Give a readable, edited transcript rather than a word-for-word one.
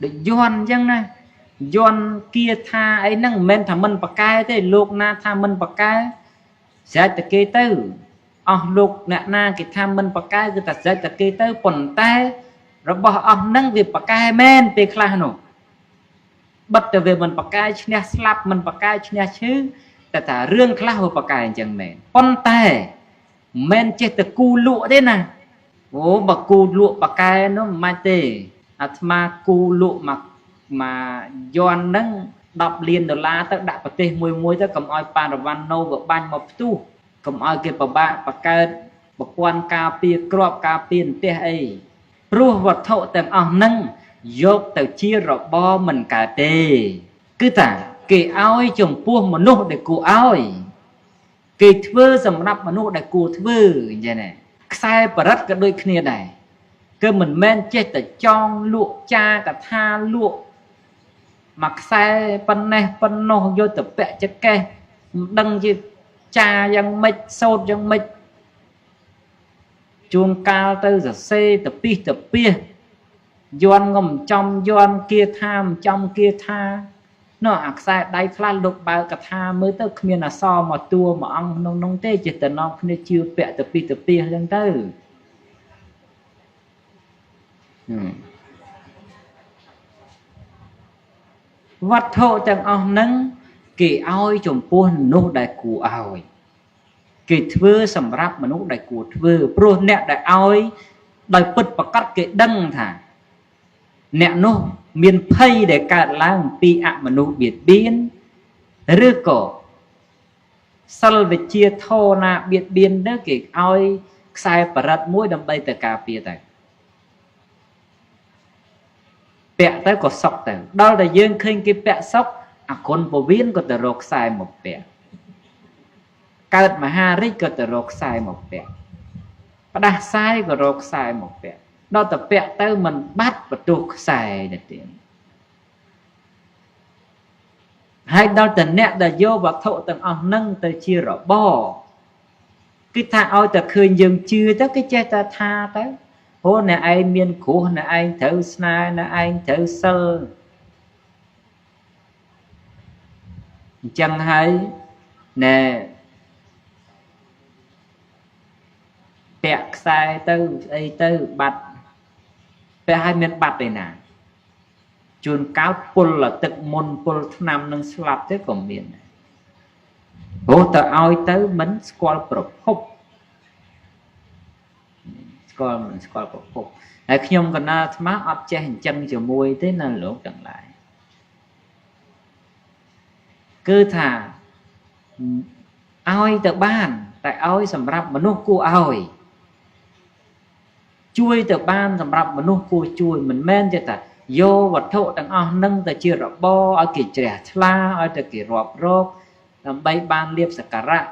ដូចយន់អញ្ចឹងណាយន់គាថាអីហ្នឹងមិនមែនថាមិនប្រកែទេលោកណាថាមិនប្រកែស្រេចតែគេទៅអស់លោកអ្នកណាគេថាមិនប្រកែគឺតែស្រេចតែគេទៅប៉ុន្តែរបស់អស់ហ្នឹងវាប្រកែមែនពេលខ្លះនោះបិទតែវាមិនប្រកែឈ្នះស្លាប់មិនប្រកែឈ្នះឈឺតែថារឿងខ្លះវាប្រកែអញ្ចឹងមែនប៉ុន្តែមិនចេះតែគូលក់ទេណាអូបើគូលក់ប្រកែនោះមិនបាច់ទេអាត្មាគូលក់មកយន់ហ្នឹង10លានដុល្លារទៅដាក់ប្រទេសមួយមួយទៅកុំឲ្យប៉ារវ៉ាន់ណូវាបាញ់មកផ្ទុះកុំឲ្យគេពិបាកបង្កើតប្រព័ន្ធការពារក្របការពារអន្ទះអីព្រោះវត្ថុទាំងអស់ហ្នឹងយកទៅជារបរមិនកើតទេគឺថាគេឲ្យចំពោះមនុស្សដែលគួរឲ្យគេធ្វើសម្រាប់មនុស្សដែលគួរធ្វើអញ្ចឹងណាខ្សែបរិទ្ធក៏ដូចគ្នាដែរគឺមិនមែនចេះតែចងលក់ចាកថាលក់មួយខ្សែប៉ុណ្ណេះប៉ុណ្ណោះយកទៅពាក់ចកេះមិនដឹងជាចាយ៉ាងម៉េចសោតយ៉ាងម៉េចជួនកាលទៅសរសេរទៅពីទៅពីយន់ក៏មិនចំយន់គាថាមិនចំគាថានោះអាខ្សែដៃខ្លះលោកបើកថាមើលទៅគ្មានអសរមកតួមួយអង្គក្នុងនោះទេចេះតែនាំគ្នាជឿពាក់ទៅពីទៅពីអញ្ចឹងទៅវត្ថុទាំងអស់ហ្នឹងគេឲ្យចំពោះមនុស្សដែលគួរឲ្យគេធ្វើសម្រាប់មនុស្សដែលគួរធ្វើព្រោះអ្នកដែលឲ្យដោយពិតប្រកបគេដឹងថាអ្នកនោះមានភ័យដែលកើតឡើងពីអមនុស្សបៀតបៀនឬក៏សិលវិជ្ជាធរណាបៀតបៀនទៅគេឲ្យខ្សែបរិទ្ធមួយដើម្បីទៅការពារទៅពាក់ទៅក៏សុកទៅដល់តែយើងឃើញគេពាក់សុកអាគុណពវៀនក៏ទៅរកខ្សែមកពាក់កើតមហារាជក៏ទៅរកខ្សែមកពាក់ផ្ដាសាយក៏រកខ្សែមកពាក់ដល់តែពាក់ទៅមិនបាត់បន្ទោសខ្សែទៅទៀតហើយដល់តែអ្នកដែលយកវត្ថុទាំងអស់ហ្នឹងទៅជារបរគឺថាឲ្យតែឃើញយើងជឿទៅគេចេះតែថាទៅព្រោះអ្នកឯងមានគ្រោះអ្នកឯងត្រូវស្នេហ៍អ្នកឯងត្រូវសិលអញ្ចឹងហើយណែពាក់ខ្សែទៅស្អីទៅបាត់ពាក់ឲ្យមានបាត់ឯណាជួនកាលពុលទឹកមុនពុលថ្នាំនឹងស្លាប់ទេក៏មានដែរព្រោះទៅឲ្យទៅមិនស្គាល់ប្រភពស្គាល់មិនស្គាល់ប្រភពហើយខ្ញុំកណាអាត្មាអត់ចេះអញ្ចឹងជាមួយទេណាលោកទាំងឡាយគឺថាឲ្យទៅបានតែឲ្យសម្រាប់មនុស្សគួរឲ្យជួយទៅបានសម្រាប់មនុស្សគួរជួយមិនមែនទេថាយកវត្ថុទាំងអស់នឹងទៅជារបរឲ្យគេជ្រះថ្លាឲ្យទៅគេរាប់រកដើម្បីបានលៀបសក្ការៈ